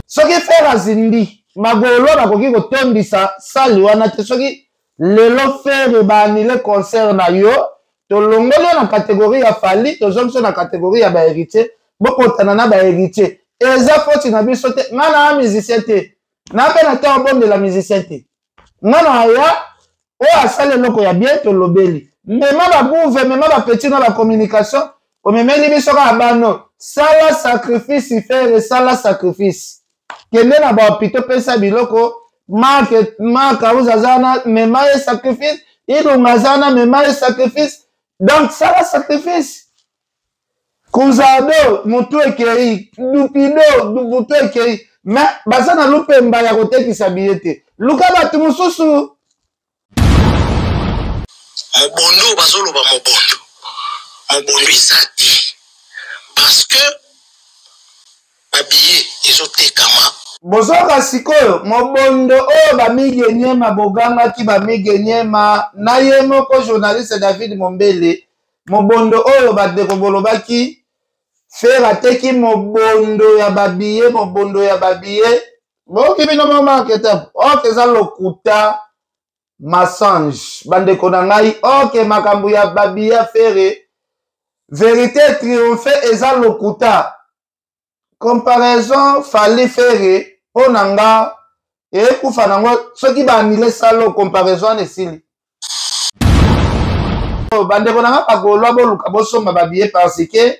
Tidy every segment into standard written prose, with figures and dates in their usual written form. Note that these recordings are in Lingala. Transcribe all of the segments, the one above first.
Soki Ferre azindi, bagolois bakoki kotondisa salle wana te. Soki lelo Ferre ba annuler concert na yo, tolongoli yo na catégorie ya Fally, tozongisi yo na catégorie ya ba héritier, bokotana na ba héritier. Eza foti na biso te. Nga na musicien te. Na pe na temps obondela musicien te. Nga na ya oyo asali eloko ya bien tolobeli. Mema ba gouve, mema ba petit na ba communication, omemeli biso kaka bano. Sala sacrifice Ferre, sala sacrifice. Kende na ba hôpitaux pesa biloko. Mark Mark Auza aza wana, mema ye sacrifice. Ilunga aza wana, mema ye sacrifice. Donc sala sacrifice. Cruzado mutu ekei, Dupido mutu ekei, mais baza na lupemba ya kotekisa biye te. Luka bato mosusu. Mobondo bazoloba mobondo, mobondo eza te parce que babiye ezotekama. Bozoka sikoyo mobondo oyo bamige nyema bogangaki bamige nyema na ye moko journaliste David Mombele. Mobondo oyo bandeko bolobaki Ferre ateki mobondo ya babiye, mobondo ya babiye. Boyoki bino moko marketeur. Ok, eza lokuta mensonge bandeko na ngai. Ok, makambo ya babiye ya Ferre, verite triomphe eza lokuta. Comparaison Fally Ferre mpo na nga ekufa nango soki ba annule salo comparaison wana esili. Bandeko na nga bagolois boluka bosomba ba billet parce que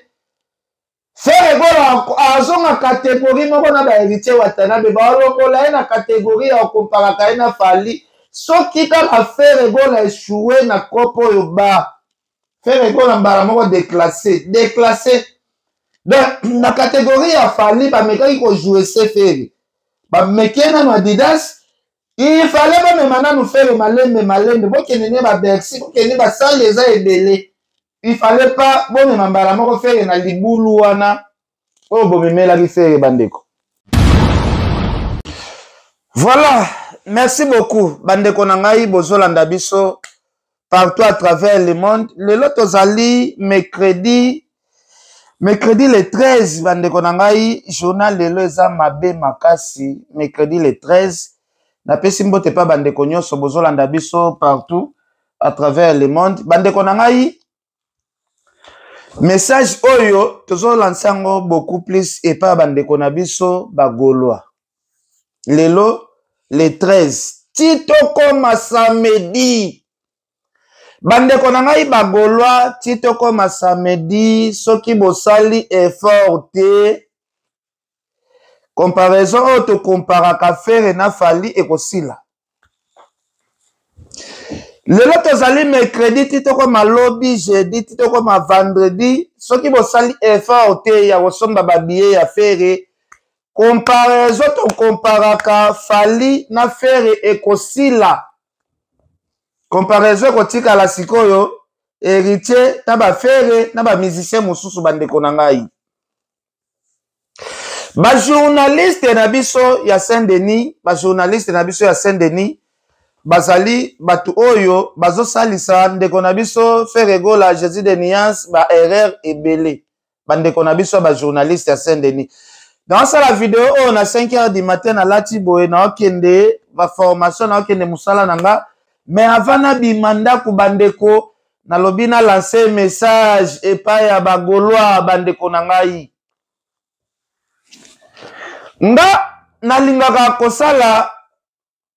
Ferre Gola azonga catégorie moko na ba héritier Watanabe, balongola ye na catégorie ya komparaka ye na Fally. Soki kaka Ferre Gola échoué na kopo oyo ba Ferre Gola mbala moko déclassé, déclassé. Donc na catégorie ya Fally bamekaki kojouer se Ferre, bameki nanu Adidas. Il fallait bamema nanu Ferre malembe malembe, bokende ne ba Bercy, bokende basali eza ebele. Il fallait pas bomema mbala moko Ferre na libulu wana oyo bomemelaki Ferre bandeko. Voilà, merci beaucoup bandeko na ngai bozolanda biso partout à travers le monde. Lelo tozali mercredi, mercredi le 13 bandeko na ngai, journal lelo eza mabe makasi, mercredi le 13. Napesi mbote pa bandeko nyonso bozolanda biso partout à travers le monde. Bandeko na ngai, message oyo tozolansa yango beaucoup plus epai ya bandeko na biso bagolois. Lelo le 13 ti tokoma samedi, bandeko na ngai bagolois, ti tokoma samedi, soki bosali effort te, comparaison oyo tokomparaka Ferre na Fally ekosila. Lelo tozali mercredi, ti tokoma lobi jeudi, ti tokoma vendredi, soki bosali effort te ya kosomba babiye ya Ferre, comparaison tokomparaka Fally na Ferre ekosila. Comparaison ekotikala sikoyo héritier na ba Ferre na ba musicien mosusu. Bandeko na ngai ba journaliste na biso ya Saint-Denis, ba journaliste na biso ya Saint-Denis bazali bato oyo bazosalisa ndeko na biso Ferre Gola, Jésus de Nuance, ba erreur ebele. Bandeko na biso ya ba journaliste ya Saint-Denis, naosala video oyo na 5 heures du matin, nalati boye, naokende ba formation, naokende mosala na nga. Mais avant nabima ndako bandeko, nalobi na lancer message epai ya bagolois. Bandeko na ngai, nga nalingaka kosala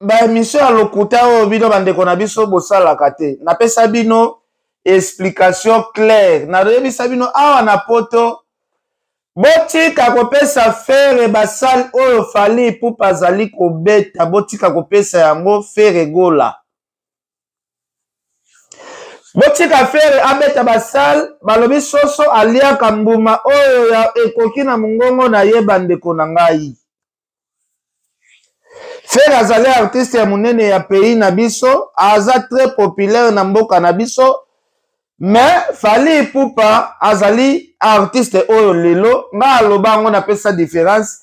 ba émission ya lokuta oyo bino bandeko na biso bosalaka te. Napesa bino explication claire, nayebisa bino awa na poto, botika kopesa Ferre basale oyo Fally Ipupa azali kobeta, botika kopesa yango Ferre Gola. Botika Ferre abeta basale. Balobi soso aliaka mbuma oyo ya ekoki na mongongo na ye. Bandeko na ngai, Ferre azali artiste ya monene ya pays na biso, aza très populaire na mboka na biso. Mais Fally Ipupa azali artiste oyo lelo nga aloba yango, napesa différence,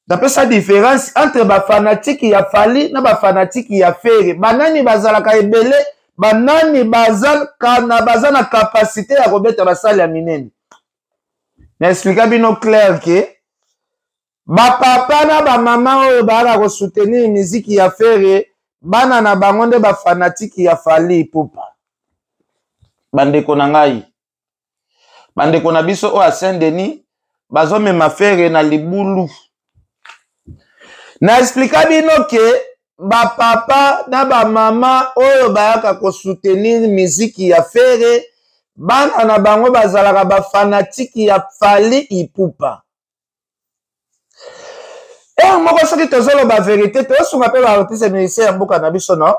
napesa différence entre bafanatike ya Fally na bafanatike ya Ferre. Banani bazalaka ebele, banani baza na, baza na capacité ya kobeta basali ya minene. Na explika bino clair ke Bapapa na bamama oyo bayaka kosoutenir miziki ya Ferre, bana na bango nde bafanatiki ya Fally Ipupa. Bandeko na ngai, bandeko na biso oyo ya Saint Denis bazomema Ferre na libulu. Na explika bino ke bapapa na bamama oyo bayaka kosoutenir miziki ya Ferre, bana na bango bazalaka bafanatiki ya Fally Ipupa. Heure moko soki tozoloba verite, tozosunga mpe baartiste musicien ya mboka na biso. No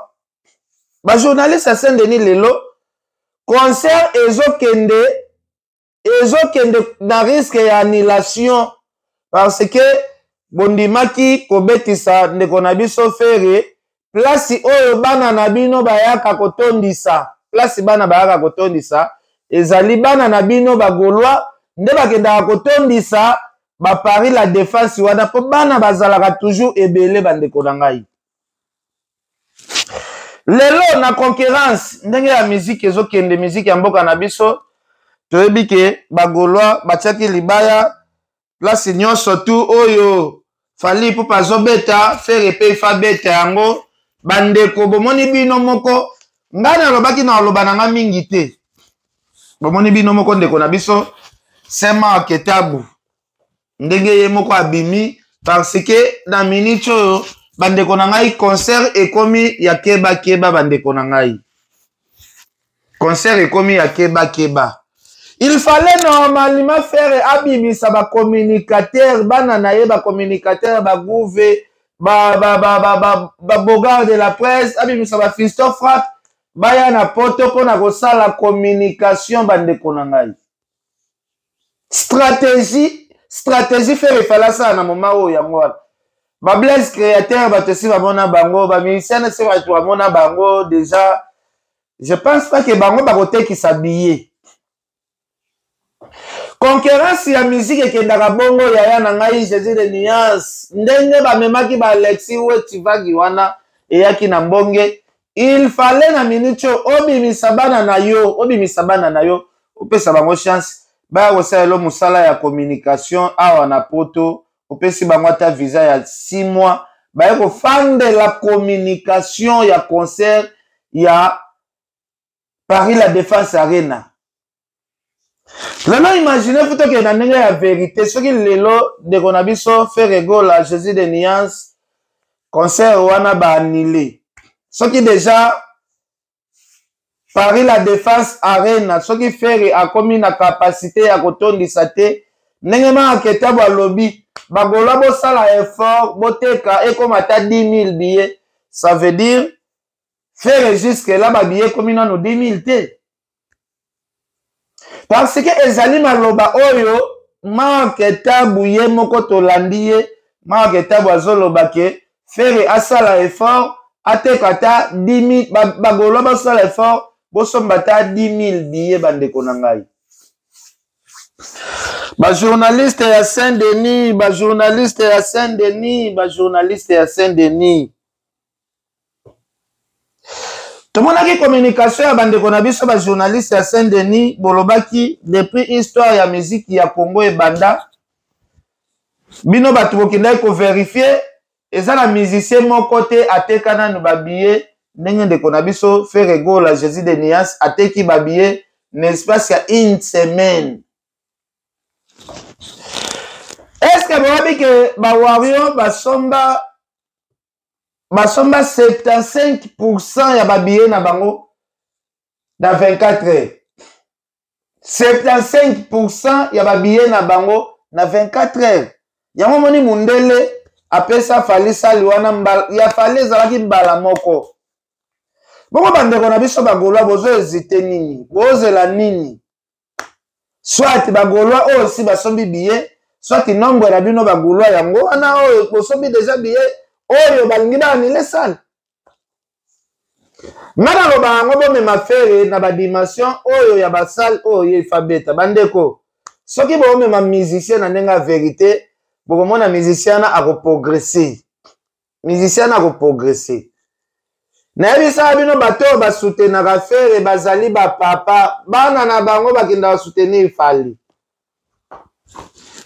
bajournaliste ya Saint Denis, lelo concert ezokende na risque ya annulation parce que bondimaki kobetisa ndeko na biso Ferre place oyo bana na bino bayaka kotondisa. Place bana bayaka kotondisa ezali bana na bino bagaulois nde bakendaka kotondisa baParis La Défense wana, mpo bana bazalaka toujours ebele. Bandeko na ngai, lelo na concurrence ndenge ya miziki ezokende, miziki ya mboka na biso, toyebi ke bagaulois batiaki libaya place nyonso tu oyo Fally Ipupa azobeta, Ferre mpe ifa beta yango. Bandeko, bomoni bino moko, ngai nalobaki na oloba na ngai mingi te. Bomoni bino moko ndeko na biso Saint Mark Tabu ndenge ye moko abimi, parce que na minute oyo, bandeko na ngai, concert ekomi ya kebakeba. Bandeko na ngai, concert ekomi ya kebakeba. Il fallait normalement faire abimisa bacommunicateur, bana na ye bacommunicateur, bagouve, babogard de la presse, abimisa bafiston frappe baya na Poto mpona kosala communication. Bandeko na ngai, stratégie Ferre efale asala na moma oyo yango wana. Bablaise créateur, bato esi bamona bango, bamusicien esi bato bamona bango déjà. Je pense pas ke bango bakotekisa billet. Concurrence ya musique ekendaka bongo. Yaya na ngai Jésus de Nuance, ndenge bamemaki baalexi wetivagi wana eyaki na mbonge, il fallait na minute oyo obimisa bana na yo, obimisa bana na yo, opesa bango chance baya kosalela mosala ya communication awa na Poto. Opesi bango ata visa ya 6 mois, baye kofandela communication ya concert ya Paris La Défense Arena. Lelo imagine fu tokende na ndenge ya vérité, soki lelo ndeko na biso Ferre Gola, Jésus de Nuance, concert wana baannule, soki déjà Paris La Défense Arena, soki Ferre akomi na capacité ya kotondisa te, ndenge Mark Tabu alobi, bagaulois bosala effort, boteka ekoma ata 10 000 billets, ça veut dire Ferre jusque là babillet ekomi nano 10 000 te, parce que ezali maloba oyo Mark Tabu ye moko tolandi ye. Mark Tabu azoloba ke Ferre asala effort, ateka ata 10 000, bagaulois basala effort, bosomba ata 10 000 billet. Bandeko na ngai bajournaliste ya Saint Denis, bajournaliste ya Saint Denis, bajournaliste ya Saint Denis, tomonaki communication ya bandeko na biso bajournaliste ya Saint Denis. Bolobaki depuis histoire ya miziki ya Congo ebanda, bino bato bokendaki kovérifier, eza na musicien moko te ateka nanu babillet ndenge ndeko na biso Ferre Gola, Jésus de Nuance, ateki babillet na espace ya une semaine. Est ce que boyebi ke bawario basomba 75% ya babillet na bango na 24 heures? 75% ya babillet na bango na 24 heures. Yango moni mundele apesa Fally sali wana ya Fally ezalaki mbala moko bongo. Bandeko na biso bagaulois, bozo hésiter nini? Bozela nini? Soit bagaulois oyo si basombi billet, soit nombre na bino bagaulois yango wana oyo bosombi déjà billet, oyo balingi baannuler salle. Nga naloba yango, bomema Ferre na badimension oyo ya basalle oyo ye ifa beta. Bandeko, soki bomema musicien na ndenge ya vérité, bokomona musicien wana akoprogresse, musicien wana akoprogresse. Nayebisaka bino, bato oyo basoutenaka Ferre bazali bapapa, bana na bango bakendaka soutenir Fally.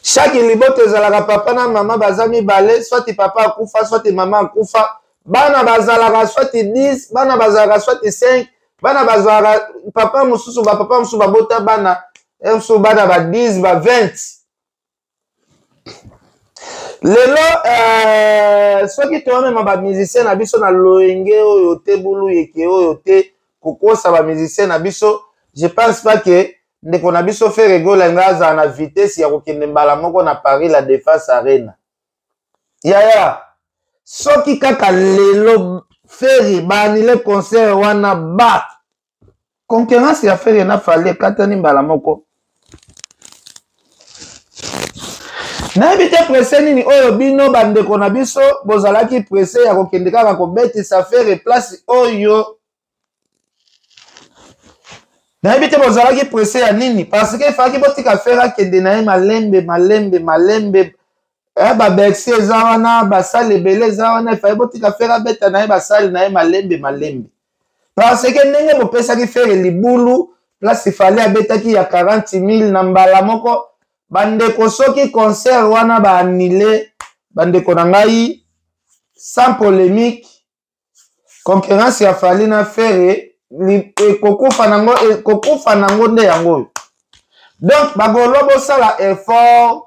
Chaque libota ezalaka papa na mama baza mibale, soit papa akufa, soit mama akufa. Bana bazalaka soit 10, bana bazalaka soit 5, bana bazalaka papa mosusu, ba papa mosusu babota bana, mosusu bana ba 10, ba 20. Lelo soki toomema ba musicien na biso na loyenge oyo te, bulu yeke oyo te, kokosa ba musicien na biso, je pense pas que ndeko na biso Ferre Gola nga azala na vitesse ya kokende mbala moko na Paris la Défense Arena. Yaya, soki kaka lelo Ferre baanile concert wana, ba concurrence ya Ferre na Fally ekatani mbala moko. Nayebi te presse nini oyo bino bandeko na biso bozalaki presse ya kokende kaka kobetisa Ferre place oyo. Nayebi te bozalaki presse ya nini, parce que efalaki botika Ferre akende na ye malembe malembe malembe. Ba Bercy eza wana, basale ebele eza wana, efalaki botika Ferre abeta na ye basale na ye malembe malembe. Parce que ndenge bopesaki Ferre libulu place Fally abetaki ya 40 000 na mbala moko, bandeko soki concert wana ba annulé, bandeko na ngai, sans polémique, concurrence ya Fally na Ferre ekokufa nango, ekokufa nango nde yango oyo. Donc bagolo bosala effort,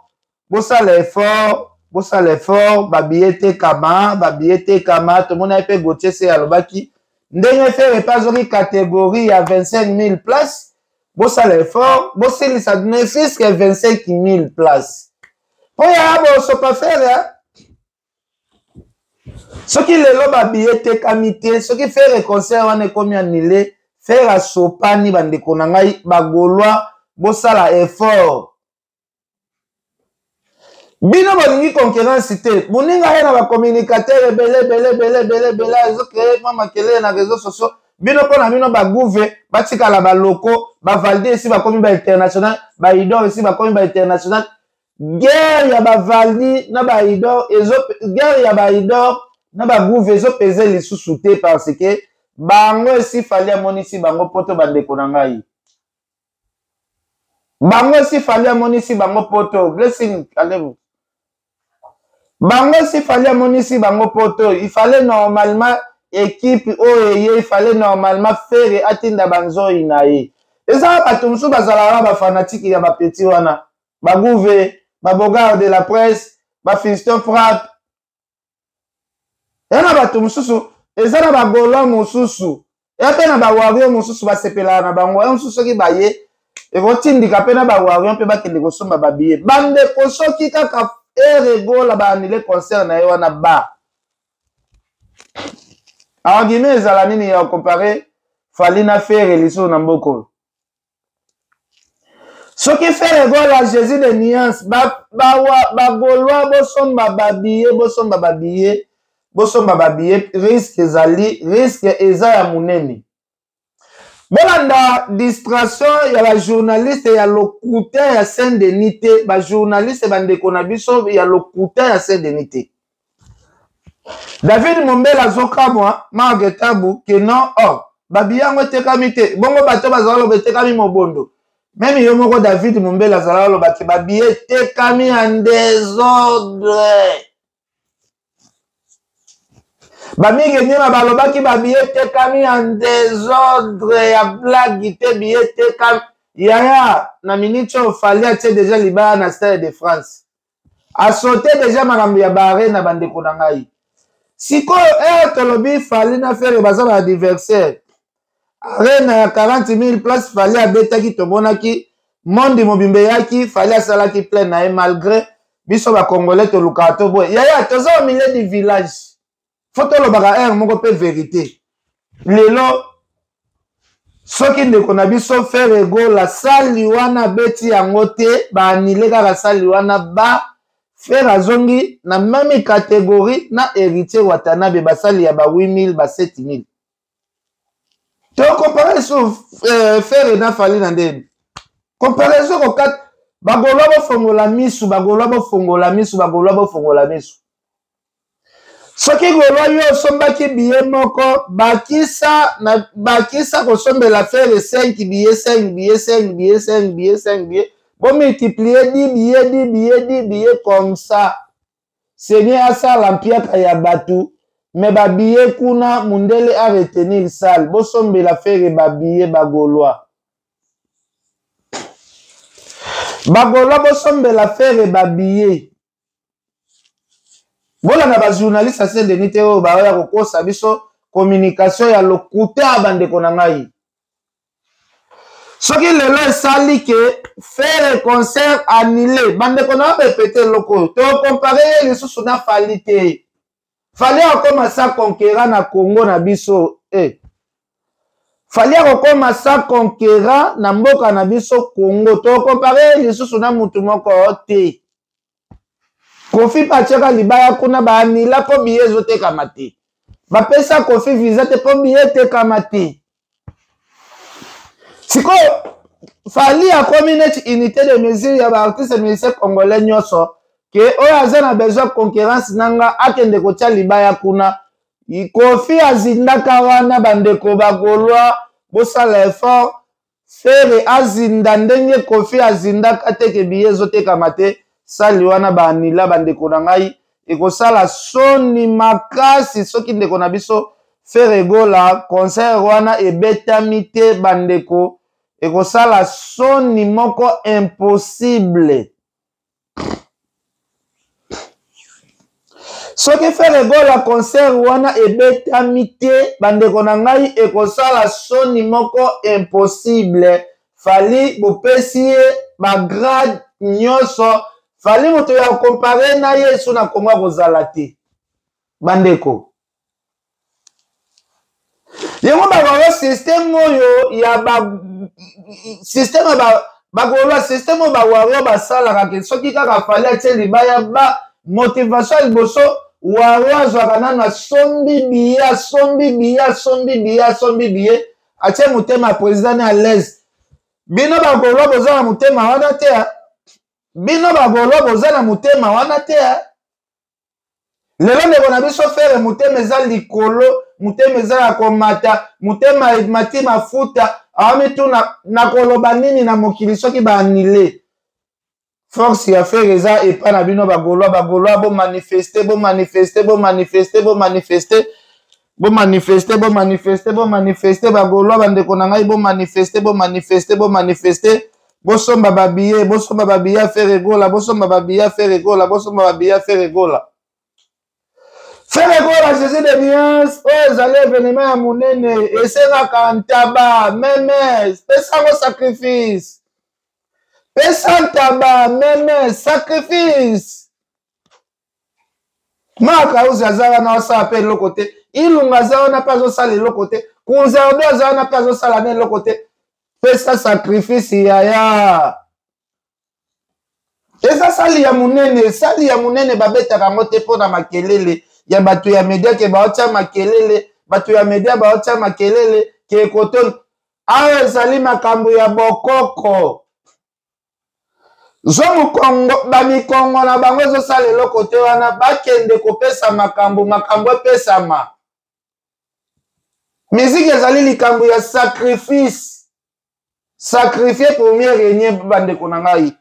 bosala effort, bosala effort, babillet tekama, babillet tekama. Tomoni ye mpe Gauthier se alobaki ndenge Ferre mpe azwaki catégorie ya 25 000 places. Bosala effort, bosilisa ne fût-ce que 25 000 places mpo ya bosopa Ferre. Soki lelo babillet etekami te, soki Ferre concert wana ekomi annulé, Ferre asopani. Bandeko na ngai bagaulois, bosala effort. Bino bolingi concurrence te, moninga ye na bacommunicateur ebele ebele ebele ebele ebele azocréer mwa makelele na réseau sociaux. Bino mpo na bino bagouve batikala baloko, bavaldi esi bakomi bainternational, baidor esi bakomi bainternational. Guerre ya bavaldi na baidor ezo, guerre ya baidor na bagouve ezopese lisusu te, parce que bango esi Fally amonisi bango poto. Bandeko na ngai, bango esi Fally amonisi bango poto. Blessing alevo, bango esi Fally amonisi bango poto. Il fallait normalement équipe oyo eye, il fallait normalement Ferre atinda banzoi na ye. Eza bato mosusu bazalaka bafanatike ya bapeti wana, bagouve, babogard de la presse, bafiston frappe. Eza na bato mosusu, eza na bagaulois mosusu, eza mpe na bawarrior mosusu basepelaka na bango. Ya mosusu soki baye ekotindika mpe na bawarrior mpe bakende kosomba babillet. Bandeko, soki kaka Ferre Gola baannuler concert na ye wana, ba argument ezala nini ya comparer Fally na Ferre lisusu na mboka oyo? Soki Ferre Gola, Jésus de nuance, bagaulois bosomba babillet, bosomba babillet, bosomba babillet. Risque ezali, risque eza ya monene. Bolanda distraction ya bajournaliste ya lokuta ya Saint Denis te, bajournaliste bandeko na biso ya lokuta ya Saint Denis te. David Mombele azokamwa Marc Tabu ke non, oh, babillet yango etekami te. Bongo bato bazala loba etekami mobondo. Même yo moko David Mombele azala loba ke babillet etekami en désordre. Bamingi nyema balobaki babillet etekami en désordre, ya blague te, billet etekami. Yaya, na minute oyo Fally atie déjà libaya na Stade de France, asote déjà makambo ya bare na bandeko na ngai. Sikoyo ere tolobi Fally na Ferre baza ba adversaire, arena ya 40 000 place Fally abetaki, tomonaki monde mobimba eyaki. Fally asalaki plein na ye, malgré biso bacongolais tolukaka to boye. Yaya, toza au milieu du village, faut tolobaka heure moko mpe vérité. Lelo soki ndeko na biso Ferre Gola sali wana abeti yango te, baannuler kaka sali wana, ba Ferre azongi na même catégorie na Héritier Watanabe, basali ya ba 8000, ba 7000. Tocomparer so Ferre na Fally na ndeni comparaison kokat. Bagaulois bofongola misu, bagaulois bofongola misu, bagaulois bofongola misu. Soki gaulois yo osombaki billet moko, bakisa na bakisa kosombela Ferre 5 billet, 5 billet, 5 billet, 5 billet, 5 billet. Bomultiplie 10 billets, 10 billets, 10 billets comme ça. Seigneur asala mpiaka ya batu mais ba billets kuna mundele a retenir salle. Bosombela Ferre ba billets ba gaulois. Ba gaulois bosombela Ferre ba billets. Bolanda ba journaliste ya Saint Denis te oyo baoya kokosa biso communication ya lokuta bandeko na ngai. Soki lelo esali ke Ferre concert annulé, bandeko na repete eloko oyo to compare ye lisusu na Fally te. Fally akoma sa conquérant na Congo na biso eh. Fally akokoma sa conquérant na mboka na biso Congo, to compare ye lisusu na mutu moko te. Koffi mpe atiaka libaya kuna ba anila mpo biye ezotekama te. Bapesa Koffi visa te mpo biye etekama te. Sikoyo Fally akomi neti unité de mesure ya ba artistes musiciens congolais nyonso ke oyo aza na besoin concurrence na nga akende kotia libaya kuna. Koffi azindaka wana bandeko ba Gaulois bosala effort Ferre azinda ndenge Koffi azindaka te ke billet ezotekama te sali wana ba anila bandeko na ngai ekosala soni makasi soki ndeko na biso Ferre Gola concert wana ebetami te bandeko ekosala soni moko impossible. Soki Ferre Gola concert wana ebetami te bandeko na ngai ekosala soni moko impossible. Fally bopesi ye ba grade nyonso. Fally moto ya compare na ye so na Congo akozala te bandeko. Yango bakoka système oyo ya ba système ya ba bakoloba système oyo bawario basalaka ke soki kaka Fally atie libaya ba motivation ya liboso wario azwaka nano asombi biye asombi biye asombi biye asombi biye atie motema ya président ne à l'aise. Bino bakoloba boza na motema wana te, bino bakoloba boza na motema wana te. Lelo ndeko na biso Ferre motema eza likolo, motema eza ya komata, motema emati mafuta, awamituna nakoloba nini na mokili soki ba annule. Force ya Ferre eza epa na bino ba Gaulois, ba Gaulois bo manifester, bo manifester, bo manifester, bo manifester, bo manifester, bo manifester, bo manifester ba Gaulois bandeko na ngai bo manifester, bo manifester, bo manifester. Bosomba ba billets, bosomba ba billets ya Ferre Gola, bosomba ba billets ya Ferre Gola, bosomba ba billets ya Ferre Gola. Ferre Gola Jésus de nuance, oyo ezali événement ya monene, esengaka ntaba, meme, pesa ngo sacrifice. Pesa ntaba, meme, sacrifice. Mark Auzi aza wana asala pe eloko te. Ilunga aza wana pe azosala eloko te. Kunzardo aza wana pe azosala na eloko te. Pesa sacrifice yaya. Eza sali ya monene, sali ya monene babetaka yango te mpo na makelele ya bato ya media ke baotia makelele, bato ya media baotia makelele ke koto. Awa ezali makambo ya bokoko. Zwa mokongo, ba mikongo na bango ezosala eloko te wana, bakende kopesa makambo, makambo epesama. Musique ezali likambo ya sacrifice. Sacrifier pour mieux régner bandeko na ngai.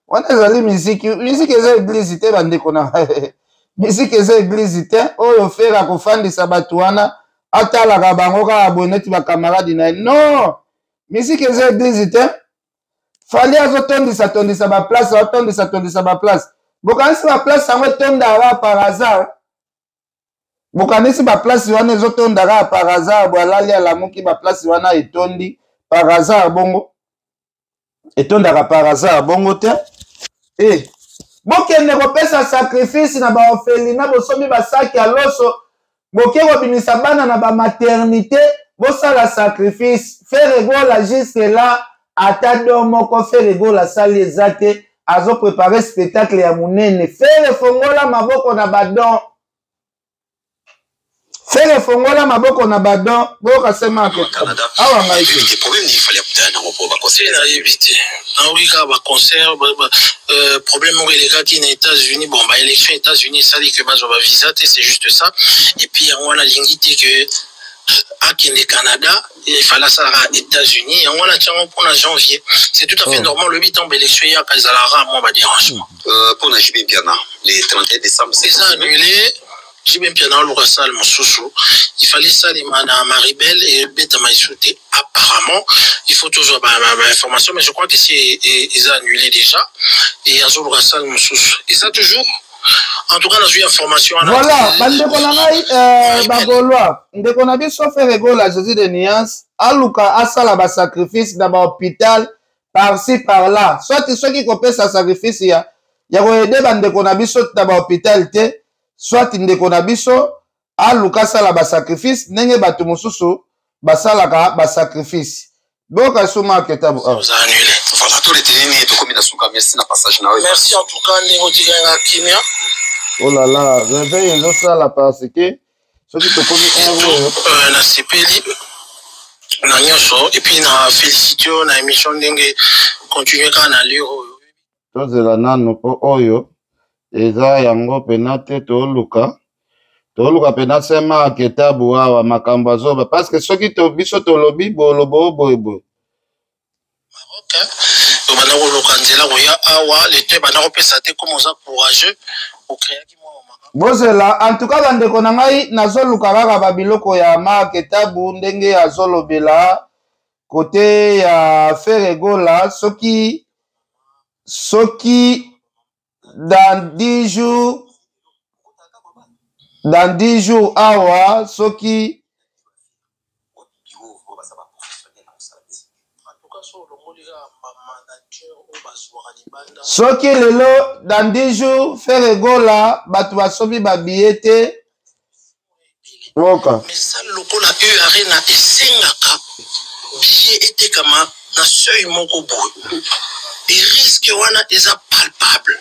Wana ezali musique, musique eza église te bandeko na ngai. Musique eza église te oyo Ferre akofandisa bato wana atalaka bango kaka boye neti ba camarade na ye. Non, musique eza église te. Fally azotondisa tondisa ba place, azotondisa tondisa ba place. Bokanisi ba place yango etondaka par hasard? Bokanisi ba place wana ezotonda kaka par hasard? Bo alali alamuki ba place wana etondi par hasard bongo? Etondaka par hasard bongo te. Eh, bokende kopesa sacrifice na ba orphelinat, bosombi ba saki ya loso, boke kobimisa bana na ba maternité, bosala sacrifice. Ferre Gola jusque là ata don moko Ferre Gola asali eza te, azo préparer spectacle ya monene. Ferre fongola maboko na ba don. Ferre fongola maboko na ba don, boyoka sema ke awa ngai te. Problème ni fallait kutana nango po ba concert nayebi te. Nayoki kaka ba concert, problème moko elekaki na États-Unis. Bon, ba élection États-Unis esali que bazwa ba visa te, c'est juste ça. Et puis yango wana alingi te que Akende Canada, il fallait asalaka États-Unis. Yango wana tiango mpona janvier, c'est tout à fait normal. Lobi ntango baélection eyaka, ezalaka mwa badérangement. Mpona JB Mpiana, le 31 décembre, eza annulé. JB Mpiana aluka sale mosusu. Il fallait salema na Maribel, ebetama esu te apparemment. Il faut tozwa bainformation, mais je crois que si eza annulé déjà et azoluka sale mosusu, eza toujours. En tout cas, nazwi information wana. Voilà, bandeko na ngai, bagaulois, ndeko na biso Ferre Gola, Jésus de Nuance, aluka asala basacrifice na bahôpital par-ci par-là. Soit soki kopesa sacrifice ya koaider bandeko na biso na bahôpital te, soit ndeko na biso aluka asala basacrifice ndenge bato mosusu basalaka basacrifice. Boyoka so Mark Tabu awa. Oza annulé. Voilà, toreteni nini? Tokomi na suka. Merci na passage na oyo. Merci en tout cas ndenge otikanga kimia. Oh là là, réveil ezosala parce que soki tokomi heure oyo. Nasepeli na nyonso et puis na félicité yo na émission, ndenge continue kaka na lire oyo. Tozela nanu mpo oyo eza yango pena te. Toluka pena se Mark Tabu awa, makambo azoba, parce que soki to biso tolobi boloba o boye boye. Maroc, obanda koluka nzela koya awa, leta ebanda kopesa te. Comme oza courageux, ocréaki mwa makambo. Bozela en tout cas, bandeko na ngai, nazoluka kaka babiloko ya Mark Tabu, ndenge azolobela kote ya Ferre Gola. Soki dans 10 jours, dans 10 jours awa, soki En tout cas, so olongoli kaka bamanager oyo bazwaka libanda. Soki lelo, dans 10 jours, Ferre Gola, bato basombi babillet te, oka. Mais salle lokola U Arena esengaka billet etekama na seuil moko boye, e risque wana eza palpable,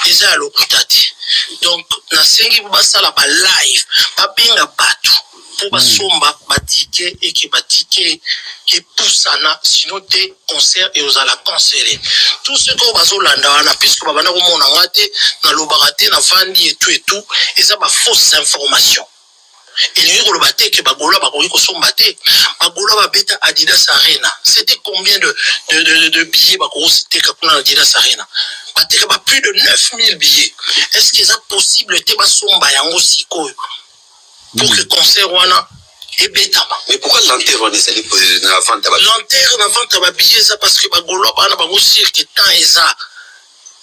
eza ya lokuta te. Donc nasengi basala balive, babenga bato mpo basomba batike, eke batike epusana, sinon te concert eozala cancellé. Tout ce oyo bazolanda wana, puisque babanda komona nga te, nalobaka te, navandi etu etu, eza bafausse information. Elingi koloba te ke bagaulois bakoki kosomba te. Bagaulois babeta Adidas Arena, c'était combien de billets bakoki teka kuna na Adidas Arena? Bateka ba plus de 9000 billets. Est ce que eza possible te basomba yango sikoyo pour que concert wana ebetama? Mais pourquoi lenteur wana ezali na vente ya Lenteur na vente ya babillet eza parce que bagaulois bana bango sûr que temps eza,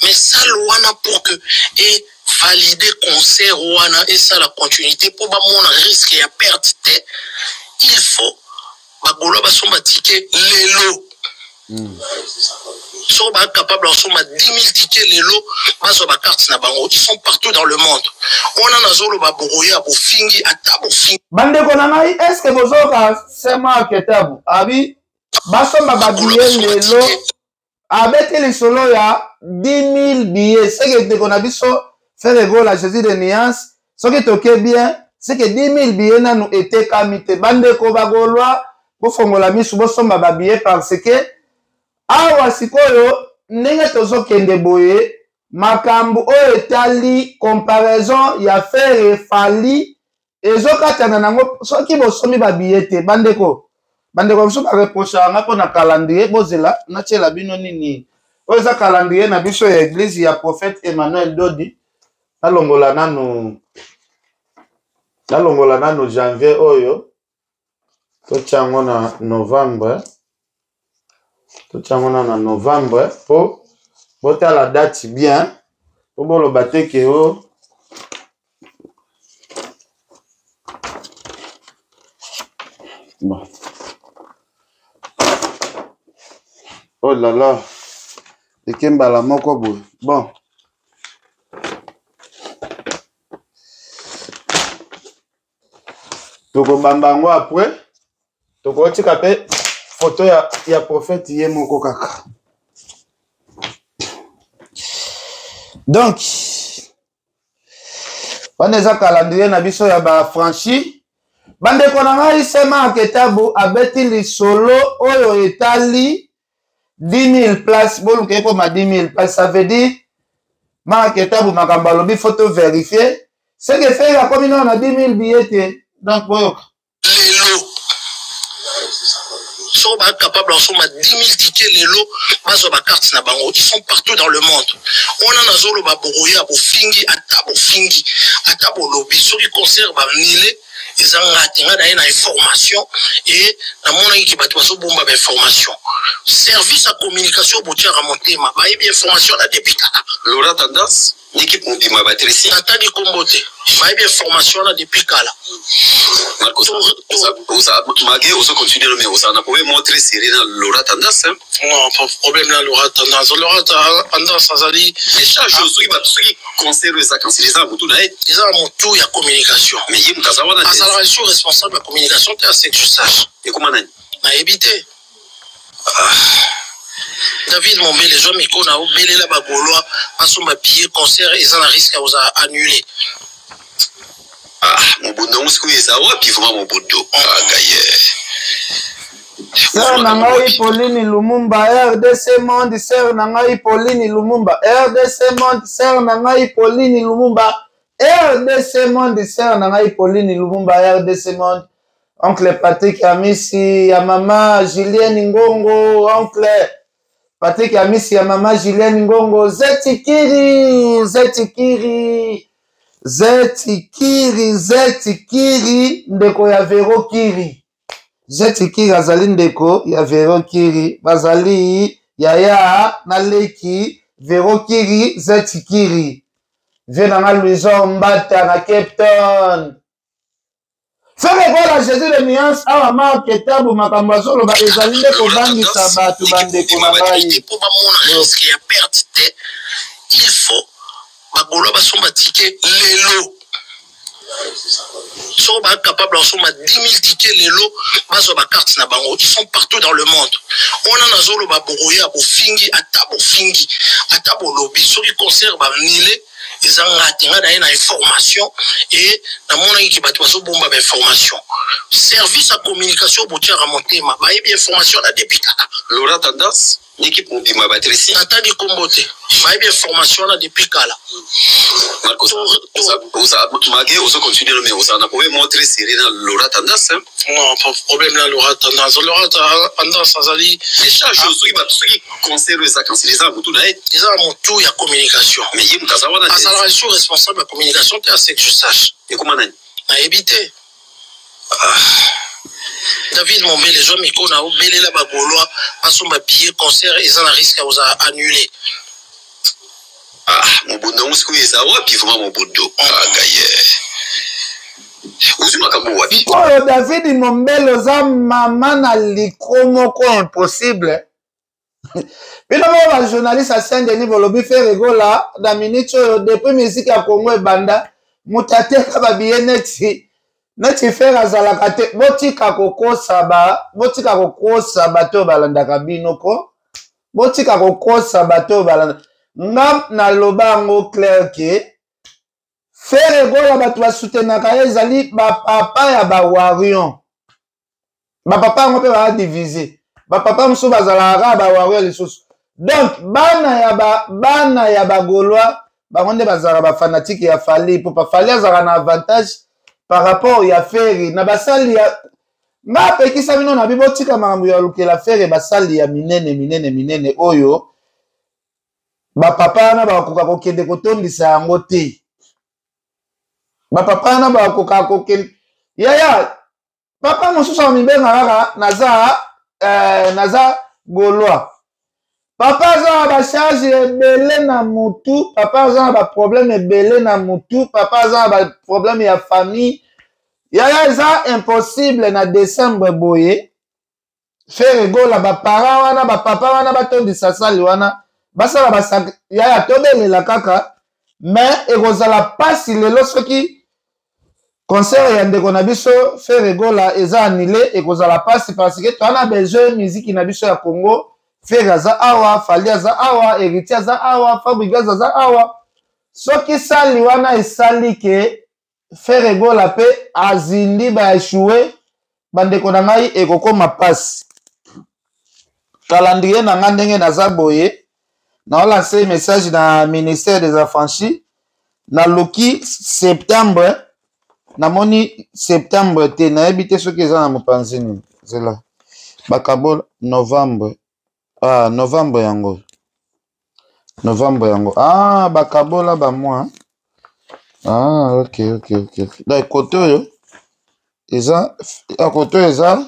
mais salle wana, pour que e valide concert wana, esala continuité mpo bamona risque ya perte te, il faut bagaulois basomba ticket lelo. Soki bacapable basomba 10 000 ticket lelo, bazwa bacarte na bango, ils sont partout dans le monde. Wana nazoloba, bokoya bofingi, ata bofingi. Bandeko na ngai, est-ce bozoka se Mark Tabu abi basomba babillet lelo? Abeti lisolo ya 10 000 billets. Seke ndeko na biso Ferre Gola, Jésus de Nuance, soki toke bien, seke 10 000 billets nanu etekami te. Bandeko bagaulois, bofongola misu, bosomba babillet, parce que awa sikoyo ndenge tozokende boye, makambo oyo etali comparaison ya Ferre Fally ezokatana nango soki bosombi babillet te. Bandeko mosusu bareprochaka nga mpo na calendrier. Bozela natiela bino nini. Oyo eza calendrier na biso ya église ya prophète Emmanuel Dodi. Nalongola nanu janvier oyo, totia yango na novembre, totia yango na novembre mpo botala date bien, mpo boloba te ke o bon. Oh là là, eke mbala moko boye. Bon, tokobamba yango après, tokotika mpe foto ya prophète ye moko kaka. Donc wana eza calendrier na biso ya bafranchi. Bandeko na ngai, se Mark Tabu abeti lisolo oyo etali 10 000 place. Boluka ekoma 10 000 place, ça veut dire Mark Tabu, makambo alobi, faut to vérifier. Seke Ferre akomi nano na 10 000 billet te. Donc boyoka. Lelo soko ba capable ya kosomba 10 000 tickets lelo, bazwa bacarte na bango. Ils sont partout dans le monde. Wana nazoloba, bokoya, bofingi, ata bofingi, ata bolobi, soki concert baannuler, eza nga te. Nga na ye na information e namonaki ke bato bazobomba bainformation. Service ya communication, botiaka motema, bayebi information na depuis kala. Laura Tendance, l'équipe mobima batresi. Natali kombo te, bayebi information wana depuis kala. Malgré ozo continuer, mais ozala na problème moko très sérieux na Laura Tendance, hein? Non, problème na Laura Tendance, Laura Tendance azali échange. Soki bato, soki concert oyo eza cancel, eza na motu na ye. Eza na motu ya communication. Mais ye moto aza wana te. Azalaka lisusu responsable ya communication te, à ce que je sache. Ekoma nani? Nayebi te. David Mombele, zwa micro na obelela bagaulois basomba billet. Concert eza na risque ya kozala annulé. Ah, mobondo yango sikoyo eza wapi vraiment? Mobondo agaye. Sœur na ngai Pauline Lumumba, RDC Monde. Sœur na ngai Pauline Lumumba, RDC Monde. Sœur na ngai Pauline Lumumba, RDC Monde. Sœur na ngai Pauline Lumumba, RDC Monde. Oncle Patrick Amisi ya mama Julienne Ngongo, oncle Patrick Amisi ya mama Julienne Ngongo. Zetikiri, Zetikiri, Zetikiri, Zetikiri, ndeko ya Vero Kiri. Zetikiri azali ndeko ya Vero Kiri, bazali yaya na leki. Vero Kiri, Zetikiri. Vie na nga Louison Mbata na Cape Town. Ferre Gola, Jésus de nuance awa. Mark Etabu, makambo azoloba ezali nde kobangisa bato. Bandeko na ngai, mpo bamona risque ya perte te, il faut bagaulois basomba ticket lelo. Soko bacapable ya kosomba 10 000 tickets lelo, bazwa bacarte na bango. Ils sont partout dans le monde. Wana nazoloba, bokoya, bofingi, ata bofingi, ata bolobi, soki concert baannuler, eza nga te. Nga na ye na information e namonaki ke bato bazobomba bainformation. Service ya communication, botiaka motema, bayebi information na depuis kala. Laura Tendance, l'équipe mobima batresi. Natali kombo te, bayebi information wana depuis kala. Malgré ozo continuer, mais ozala na problème moko très sérieux na Laura Tendance, hein? Non, problème na Laura Tendance, Laura Tendance azali échange. Soki bato, soki concert oyo eza cancel, eza na motu na ye. Eza na motu ya communication. Mais ye moto aza wana te. Azalaka lisusu responsable ya communication te, à ce que je sache. Ekoma nani? Nayebi te. David Mombele, zwa micro na obelela bagaulois basomba billet. Concert eza na risque ya kozala annulé. Ah, mobondo yango sikoyo eza wapi vraiment? Mobondo agaye, ozwi makambo wapi? Sikoyo David Mombele, oza mama na licro moko impossible. Bino moko bajournaliste ya Saint Denis bolobi Ferre Gola na minute oyo, depuis musique ya Congo ebanda, moto ateka babillet neti Ferre azalaka te. Botika kokosa bato oyo balandaka bino ko. Botika kokosa bato oyo balanda. Nga naloba yango clair ke Ferre Gola, bato basoutenaka ye ezali bapapa ya bawarriors. Bapapa yango mpe baa divise. Bapapa mosusu bazalaka kaka bawarriors lisusu. Donc bana ya bagaulois, bango nde bazalaka bafanatiques ya Fally. Mpo Fally azalaka na avantage par rapport ya Ferre na basali ya nga. Apekisa bino na bi, botika makambo ya lukela Ferre basali ya minene minene minene oyo bapapa wana bakoka kokende kotondisa yango te. Bapapa wana bakoka kokende. Yaya, papa mosusu amibenga kaka naza gaulois. Papa aza na bacharge ebele na mutu, papa aza na baproblème ebele na mutu, papa aza na baproblème ya famille. Yaya, eza impossible na décembre boye Ferre Gola, bapara wana, bapapa wana batondisa sali wana, basala basak. Yaya, tobelela kaka, mais ekozala mpasi lelo soki concert ya ndeko na biso Ferre Gola eza annulé. Ekozala mpasi parce que toza na besoin miziki na biso ya Congo. Ferre aza awa, Fally aza awa, Héritier aza awa, Fabregas aza awa. Soki sali wana esali ke Ferre Gola mpe azindi, baéchouer, bandeko na ngai, ekokóma mpasi. Calendrier na ngai ndenge naza boye, naolance message na ministère des Affranchis, naluki septembre. Namoni septembre te, nayebi te soki eza na mopanzi nini. Zela bakabola novembre. Ah, novembre yango, novembre yango. Ah, bakabola ba mois. Ah, ok ok ok ok. Donc kote oyo eza, ah, kote oyo eza,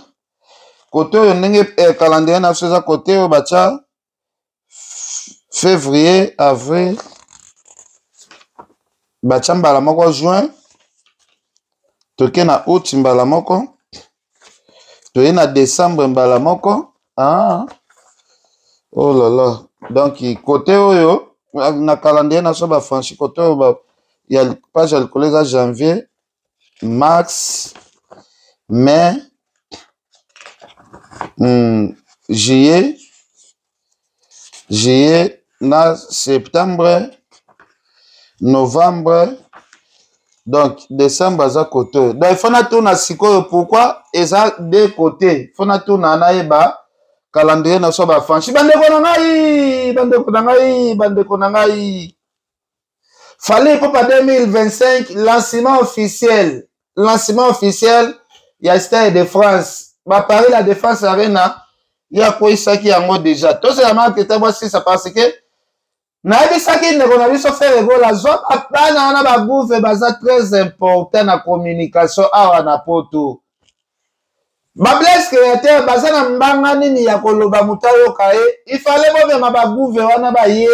kote oyo ndenge eh, calendrier na biso eza kote oyo batya février, avril, batya mbala moko juin, toke na août mbala moko, toye na décembre mbala moko. Ah, oh là là. Donc kote oyo na calendrier na biso bafranchi, kote oyo ba, ya page ya likolo eza janvier, mars, mai, juillet, juillet na septembre, novembre, donc décembre aza kote oyo. Donc il faut natuna sikoyo pourquoi eza deux côté. Faut natuna nayeba calendrier na biso bafranchi. Bandeko na ngai, bandeko na ngai, bandeko na ngai, Fally Ipupa 2025, lancement officiel, lancement officiel ya Stade de France, ba Paris La Défense Arena, ye akweyisaki yango déjà. Tozela marke bwasisa parce que nayebisaki ndeko na biso Ferre Gola, zwa bana wana bagouve baza très important na communication awa na poto. Bablaise créateur baza na mbanga nini ya koloba moto ayoka ye? Ifale bomema bagouve wana, baye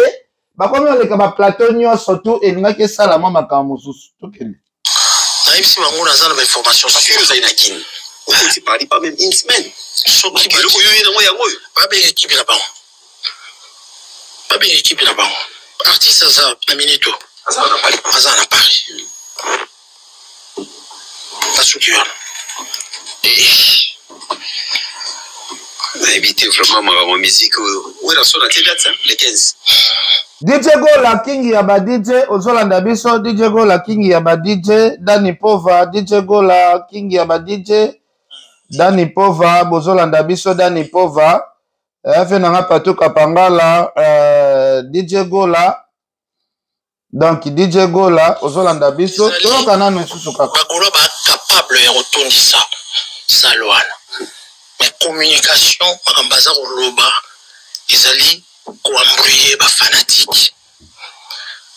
bakomi koleka baplateau nyonso tu, elingaki esala mwa makambo mosusu. Tokende. Nayebisi bango naza na bainformation. Parce que ozali na Kini, okoti Paris pas même une semaine. Soki eloko oyo ye nango yango oyo. Babenga ekipe na bango, babenga ekipe na bango. Artiste aza na minute oyo. Aza na Paris. Aza na Paris. Nasuki wana. Nayebi te vraiment makambo ya musique oyo. Werrason atie date le 15. DJ Gola King ya ba DJ, ozolanda biso. DJ Gola King ya ba DJ, Dani Pova, DJ Gola King ya ba DJ, Dani Pova, bozolanda biso Dani Pova. Fe nanga Patou Kapangala, DJ Gola. Donc DJ Gola ozolanda biso, toyoka nanu lisusu kaka. Bagolo ba capable ya kotondisa salle wana, mais communication, makambo aza koloba ezali koembrouiller bafanatike.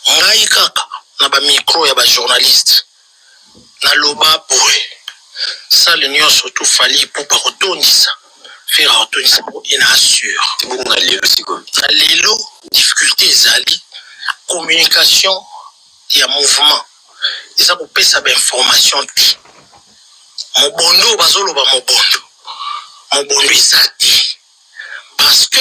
Ngai kaka na bamicro ya bajournaliste naloba boye: salle nyonso tu Fally Ipupa kotondisa, Ferre akotondisa yango, ena assure. Bongo na lelo sikoyo? Na lelo difficulté ezali communication ya mouvement, eza kopesa bainformation te. Mobondo bazoloba mobondo, mobondo eza te parce que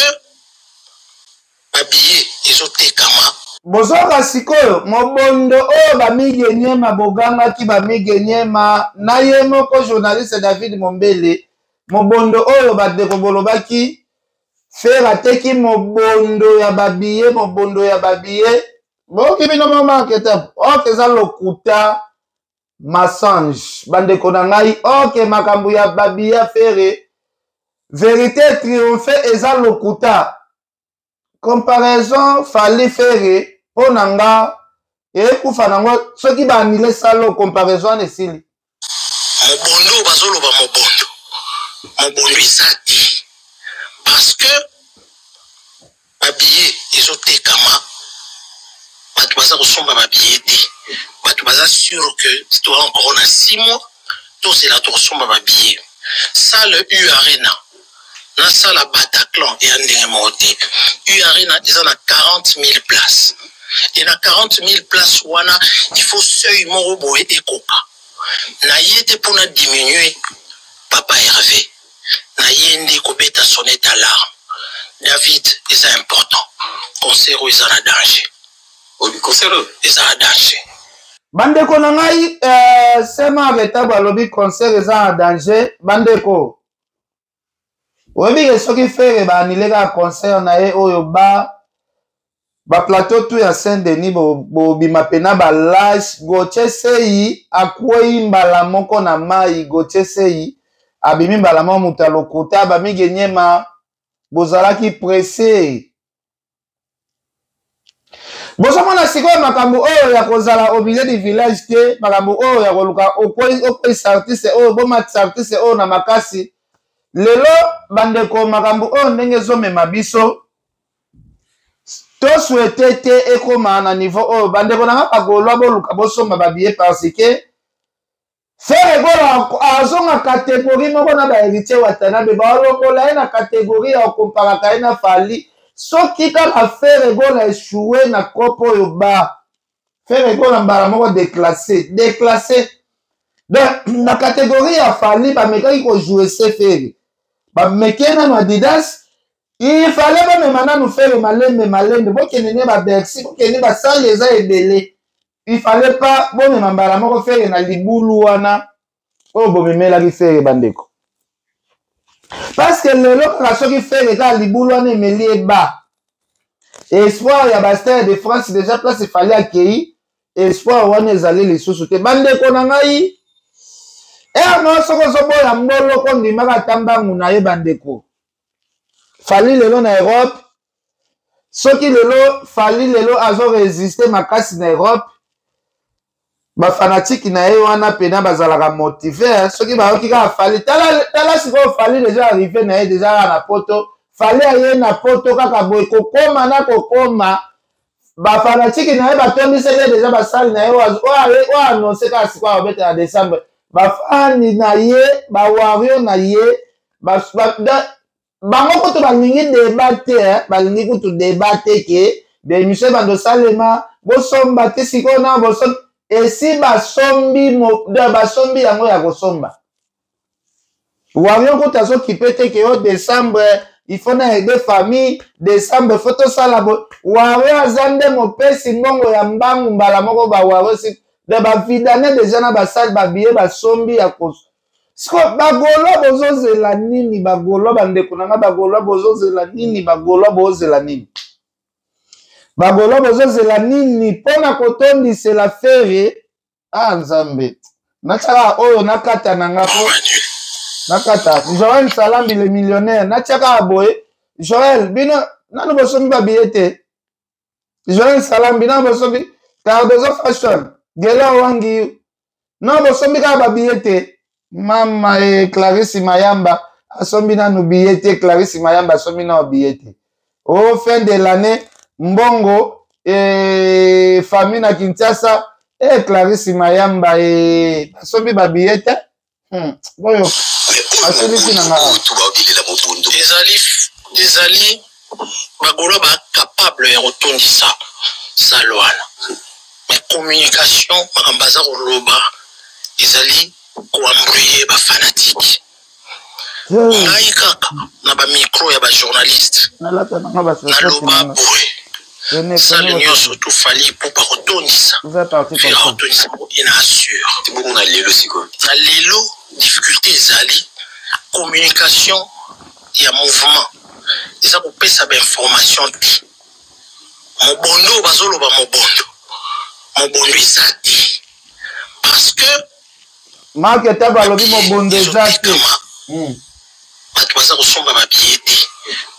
babillet ezotekama. Bozoka sikoyo mobondo oyo bamige nyema bogangaki, bamige nyema na ye moko journaliste David Mombele, mobondo oyo bandeko bolobaki Ferre ateki mobondo ya babiye, mobondo ya babiye, boyoki bino mo marketer ok, eza lokuta, mensonge, bandeko na ngai. Ok, makambo ya babiye Ferre, vérité triomphe, eza lokuta. Comparaison Fally Ferre mpo na nga ekufa nango soki baanile salo, comparaison wana esili. Mobondo bazoloba mobondo, mobondo eza te parce que babillet ezotekama, bato baza kosomba babillet te. Bato baza sûr que toza encore na 6 mois, tozela tokosomba babillet. Salle U Arena na salle ya Bataclan eya ndenge moko te. U Arena eza na 40 000 places, e na 40 000 places wana il faut seuil moko boye ekoka na ye te mpona diminuer papa Hervé na ye nde kobeta sonnette alarme. David, eza important, concert oyo eza na danger. Concert oyo eza na danger. Bandeko na ngai, sema Retabo alobi concert eza na danger. Bandeko, oyebi ke soki Ferre baanile kaka concert na ye oyo, ba baplateau tu ya Saint Denis bobima pena balage. Gautier Sei akwei mbala moko na mai. Gautier Sei abimi mbala moko moto ya lokuta. Bamige nyema bozalaki presse. Bozomona sikoyo makambo oyo ya kozala au milieu du village te, makambo oyo ya koluka okweyisa artiste oyo, bomatisa artiste oyo na makasi. Lelo bandeko, makambo oyo ndenge ezomema biso, tosouhaite te ekoma na niveau oyo. Bandeko na nga bagaulois, boluka bosomba babillet, parce que Ferre Gola azonga catégorie moko na ba Héritier Watanabe, balongola ye na catégorie ya komparaka ye na Fally. Soki kaka Ferre Gola échoué na kopo oyo, ba Ferre Gola mbala moko déclassé, déclassé. Donc na catégorie ya Fally, bamekaki kojouer se Ferre, bameke nano Adidas. Il fallait bamema nanu Ferre malembe malembe, bokende ne ba Bercy, bokende basali eza ebele. Il fallait pas bomema mbala moko Ferre na libulu wana oyo bomemelaki Ferre, bandeko, parce que lelo kaka soki Ferre kaka libulu wana emeli eba espoir ya bastade de France déjà, place efali akei, espoir wana ezali lisusu te. Bandeko na ngai, ere soki ozoboya mboloko, ndimaka ata mbangu na ye. Bandeko, Fally lelo na Europe, soki lelo Fally lelo azoresiste makasi na Europe, bafanatike na ye wana mpena bazalaka motive. Soki bayoki kaka Fally, tala, tala sikoyo, Fally déjà arrivé na ye déjà kaka na Poto. Fally aye na Poto kaka boye, kokoma na kokoma, bafanatike na ye batondisaki ye déjà basali na ye. Oyo annonce kaka sikoyo akobeta na décembre, bafani na ye, bawario na ye, bango kutu balingi débat te, balingi kutu débat te ke baémission ebanda osalema, bosomba te. Sikoyo na bosombi, esi basombi, basombi yango ya kosomba. Wario kutu azokipe te ke yo décembre il faut na aider famille, décembre faut tosala bo. Wario aza nde mopesi mbongo ya mbangu mbala moko. Bawario si de bavidane déjà na basali babiye, basombi ya kos. Siko bagaulois bozozela nini? Bagaulois, bandeko na nga, bagaulois bozozela nini? Bagaulois bozozela nini? Bagaulois bozozela nini mpona kotondisela Ferre? Ah Nzambe, natiaka oyo, nakata na nga po nakata. Joel Salambi le millionnaire, natiaka boye. Joel, bino nanu bosombi babillet te? Joel Salambi, nanu bosombi? Cardozo Fashion, Gela Wangi, no bosombi kaka babillet te? Mama e Clarisse Mayamba asombi nanu billet te. Clarisse Mayamba asombi nanu billet te. Au fin de l'année, mbongo e famille na Kinshasa. E Clarisse Mayamba e basombi babillet te. Oyo asilisi na nga. Ezali bagaulois bacapable ya kotondisa salle wana, mais communication, makambo aza koloba ezali koembrouiller bafanatike. Ngai kaka na bamicro ya bajournaliste naloba boye: salle nyonso to Fally Ipupa kotondisa, Ferre kotondisa, ena assure. Bongo na lelo sikoyo? Na lelo difficulté ezali communication ya mouvement, eza kopesa bainformation te. Mobondo, bazoloba mobondo, mobondo eza te, parce que Mark Taba alobi mobondo eza te. Bato baza kosomba babillet te.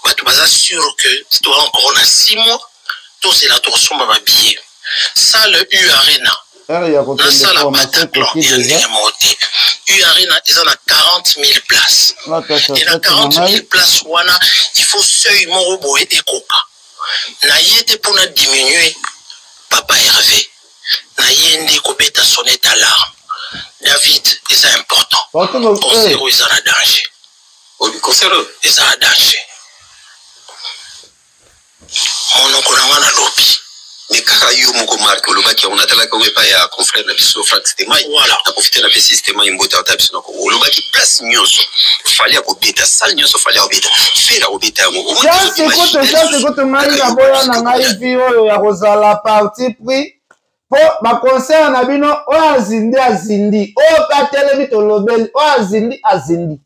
Bato baza sûr que toza encore na 6 mois, tozela, tokosomba babillet. Salle U Arena na salle Bataclan ya ndenge moko te. U Arena eza na 40 000 places, e na 40 000 places wana il faut seuil moko boye ekoka na ye te mpona diminuer. Papa Hervé, na ye nde kobeta sonnette alarme. David, eza important, concert oyo eza na danger. Concert oyo eza na danger. Monoko na nga nalobi. Mais kaka yo moko Mark olobaki yango, natalaki yango epai ya confrère na biso Frank Stemai. Voilà. Na profite na pesi Stemai mbote, ata biso na Kongo. Olobaki place nyonso Fally akobeta, salle nyonso Fally akobeta, Ferre akobeta yango. Chance kutu, chance kutu, ngai naboya na ngai vi oyo ya kozala parti pris, mpo baconcert na bino, oyo azindi azindi, oyo mpe atelemi tolobeli, oyo azindi azindi.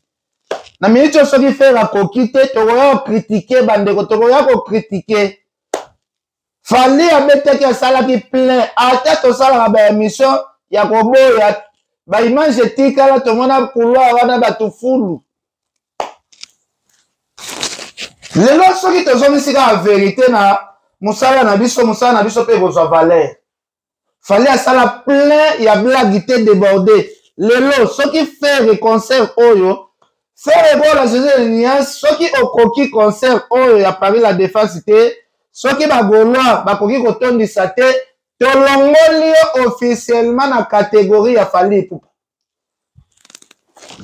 Na miniti oyo soki Ferre akoki te, tokoya kocritiquer. Bandeko, tokoya kocritiquer. Fally abetaki, asalaki plein. Ata tosalaka baémission ya koboya, baimage etikala, tomona couloir wana bato fulu. Lelo soki tozongisi kaka vérité na mosala na biso, mosala na biso mpe ekozwa valeur. Fally asala plein ya blague te, débordé. Lelo soki Ferre concert oyo, Ferre Gola Jésus de nuance, soki okoki concert oyo ya Paris la Défense te, soki ba Gaulois bakoki kotondisa te, tolongoli yo officiellement na catégorie ya Fally Ipupa.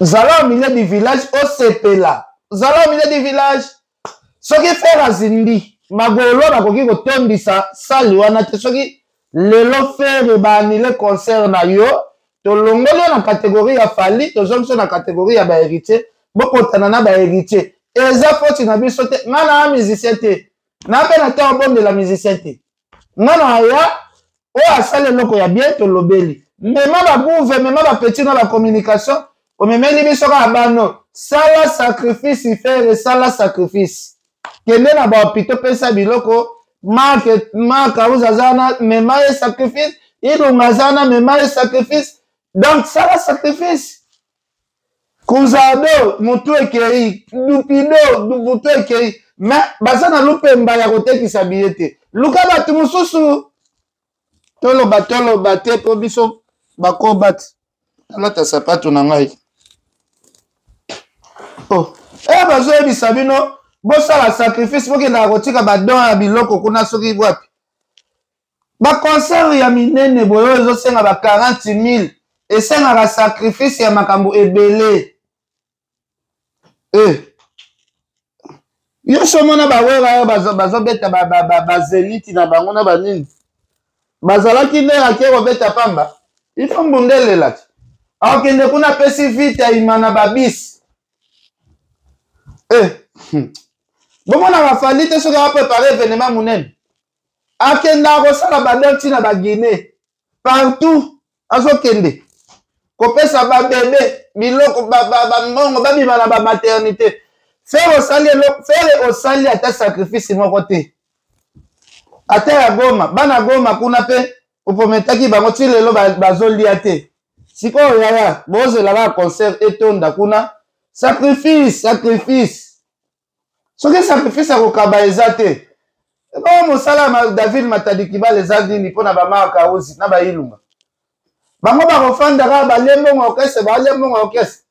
Zala au milieu du village, osepela. Zala au milieu du village. Soki Ferre azindi, bagolo bakoki kotondisa salle wana te. Soki lelo Ferre ba annuler concert na yo, tolongoli yo na catégorie ya Fally, tozongisi yo na catégorie ya ba héritier. Bokotana na ba héritier, eza faute na biso te. Nga na musicien te, na mpe na ntango obondela musicien te. Nga na ya oyo asali eloko ya bien, tolobeli. Mema bagouve, mema bapeti na bacommunication, omemeli biso kaka bano. Sala sacrifice, Ferre, sala sacrifice, kende na bahôpitaux, pesa biloko. Mark, Mark Auza aza wana, mema ye sacrifice. Ilunga aza wana, mema ye sacrifice. Donc sala sacrifice. Kunzado motu ekei, Dupido motu ekei, mais baza na lupemba ya kotekisa biye te. Luka bato mosusu. Toloba, toloba te, mpo biso bakoba te. Alata sapato na ngai. Oh. E bazoyebisa bino bosala sacrifice, bokendaka kotika badon ya biloko kuna soki wapi. Baconcert ya minene boye oyo ezosenga ba 40 000, esengaka sacrifice ya makambo ebele. E yo so omona bawera oyo bazobeta bazeliti na bango na banini, bazalaki nde ake kobeta pamba. Ifo mbunda elela ti akokende kuna, apesi vite ima na babisi. E bomonaka Fally te, soki aprépare événement monene, akendaka kosala badon ntina baguinée partout, azokende kopesa babebe biloko, bambongo babima na bamaternité. Ferre osali eloko, Ferre osali ata sacrifice moko te, ata ya Goma. Bana Goma kuna mpe oprometaki bango, ti lelo bazolia te. Sikoyo yaya, bozela kaka concert etonda kuna. Sacrifice, sacrifice. Soki sacrifice ya kokaba eza te, ebongo mosala ya David Matadi Kibala eza nini? Mpo na bamark Auzi na bailunga, bango bakofanda kaka, balie mbongo orchestre, balie mbongo orchestre,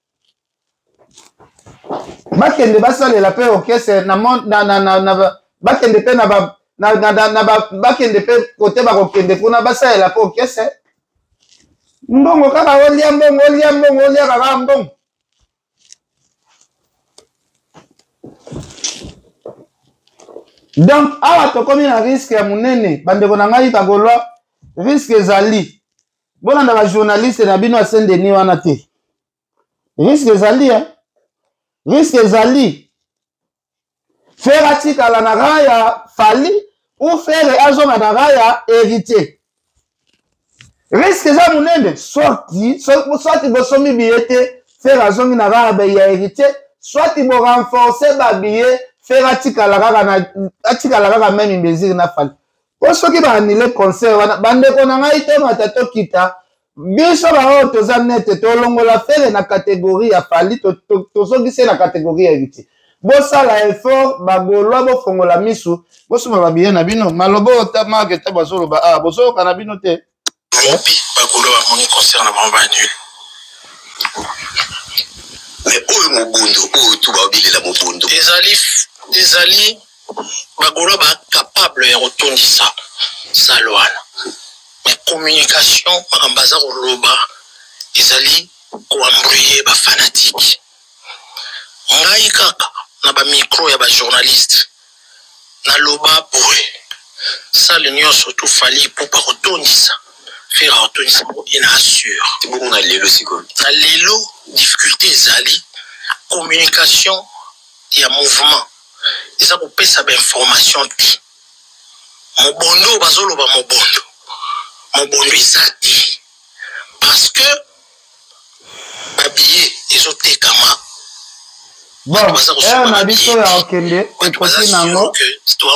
bakende basalela mpe orchestre na, na, na, na, na, bakende mpe na ba na, na, na, na ba, bakende mpe kote bakokende kuna, basalela mpe orchestre mbongo. Kaka olia mbongo, olia mbongo, olia kaka mbongo. Donc awa tokomi na risque ya monene, bandeko na ngai bagaulois. Risque ezali, bolanda bajournaliste na bino ya Saint Denis wana te. Risque ezali, eh? Risque ezali. Ferre atikala na rang ya Fally ou Ferre azonga na rang ya héritier, risque eza monene. Soki soit bosombi billet te, Ferre azongi na rang ya héritier, soit borenforce babillet, Ferre atikala kaka na atikala kaka même mesure na Fally. Po soki baannuler concert wana, bandeko na ngai, tomata tokita, biso baoyo toza nete, tolongola Ferre na catégorie ya Fally, tozongisi ye na catégorie ya héritier. Bosala effort, bagaulois, bofongola misu, bosomba babillet na bino. Maloba oyo ta Mark ta bazoloba, ah, bozoyoka na bino te. Lobi bagaulois bamoni concert na bango baannule. Mais oyo mobondo oyo tu baobelela mobondo. Ezali bagaulois bacapable ya kotondisa salle wana, mais communication, makambo baza koloba ezali koembrouiller bafanatiques. Ngai kaka na bamicro ya bajournaliste naloba boye: salle nyonso tu Fally Ipupa kotondisa, Ferre akotondisa yango, ena assure. Bongo na lelo sikoyo? Na lelo difficulté ezali communication ya mouvement, eza kopesa bainformation te. Mobondo bazoloba mobondo, mobondo eza te, parce que babillet ezotekama. Bon, heure na biso ya kokende ekoki nango.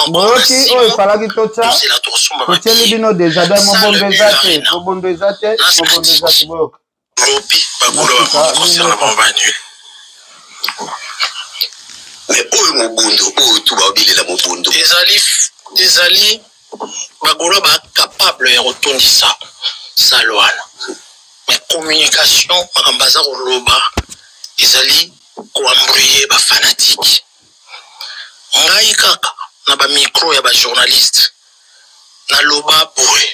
Boyoki oyo efalaki totya, totieli bino déjà. Donc mobondo eza te, mobondo eza te, mobondo eza te. Boyoka. Lobi bagaulois bamoni concert na bango baannule. Mais oyo mobondo oyo tu baobelela mobondo. Ezali ezali bagaulois ba capable ya kotondisa salle wana, mais communication, makambo baza koloba ezali koembrouiller bafanatike. Ngai kaka na bamicro ya bajournaliste naloba boye: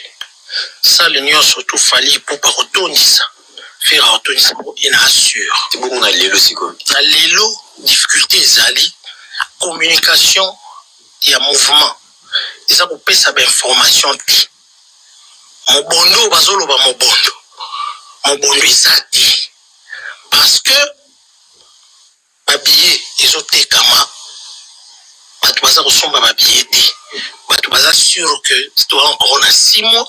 salle nyonso tu Fally Ipupa kotondisa, Ferre akotondisa yango, ena assure. Bongo na lelo sikoyo? Na lelo, difficulté ezali communication ya mouvement, eza kopesa bainformation te. Mobondo, bazoloba mobondo, mobondo eza te, parce que babillet ezotekama, bato baza kosomba babillet te. Bato baza sûr que toza encore na 6 mois,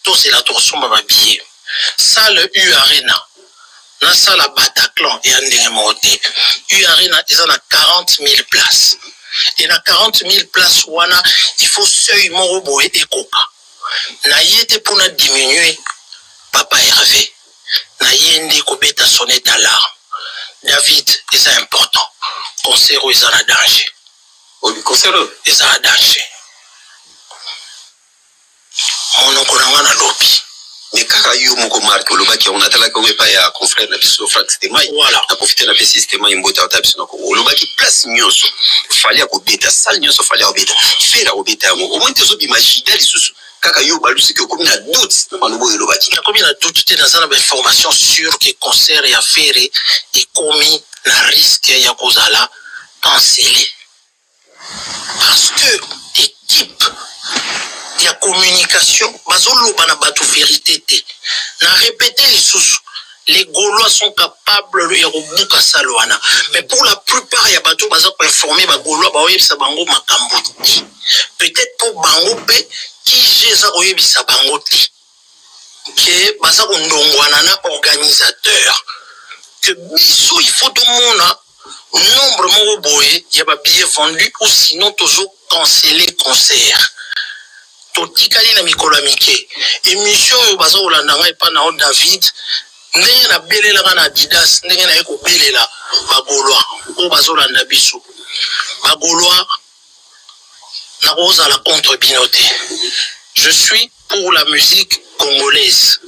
tozela, tokosomba babillet. Salle U Arena na salle Bataclan eya ndenge moko te. U Arena eza na 40 000 places, e na 40 000 places wana, il faut seuil moko boye ekoka na ye te mpona diminuer. Papa Hervé, na ye nde kobeta sonnette alarme. David, eza important, concert oyo eza na danger. Obi concert oyo eza na danger. Monoko na nga nalobi. Mais kaka yo moko, Mark, olobaki yango. Natalaki yango epai ya confrère na biso Frank Stemai. Voilà. Na profite, napesi Stemai mbote, ata biso na Kongo. Olobaki place nyonso Fally akobeta, salle nyonso Fally akobeta, Ferre akobeta yango. Omoni te, ozobima jida lisusu. Kaka yo balusiki, okomi na doute na maloba oyo elobaki. Nakomi na doute te, naza na bainformation sur que concert ya Ferre ekomi na risque ya kozala cancellé, parce que équipe ya communication bazoloba na bato vérité te. Na répété lisusu, les Gaulois sont capables ya kobuka salle wana, mais pour la plupart ya bato baza koinforme bagaulois, baoyebisa bango makambo te. Peut-être mpo bango mpe kige eza koyebisa bango te ke baza kondongwana na organisateur, ke biso il faut tomona nombre moko boye ya babillet vendu ou sinon tozocancele concert. Totikali na mikolo ya mike. Émission oyo baza kolanda ngai epa na o David, ndenge nabelelaka na Adidas, ndenge naye kobelela bagaulois oyo bazolanda biso. Bagaulois, nakozala contre bino te, je suis pour la musique congolaise.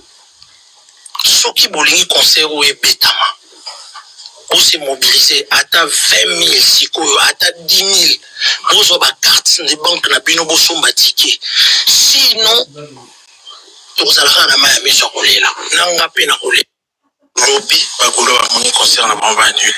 Soki bolingi concert oyo ebetama, bose mobiliser ata 20 000 sikoyo, ata 10 000, bozwa bacarte de banque na bino, bosomba ticket. Sinon tokozalaka na mai ya miso ya kolela, na nga mpe na kolela. Lobi bagaulois bamoni concert na bango baannule.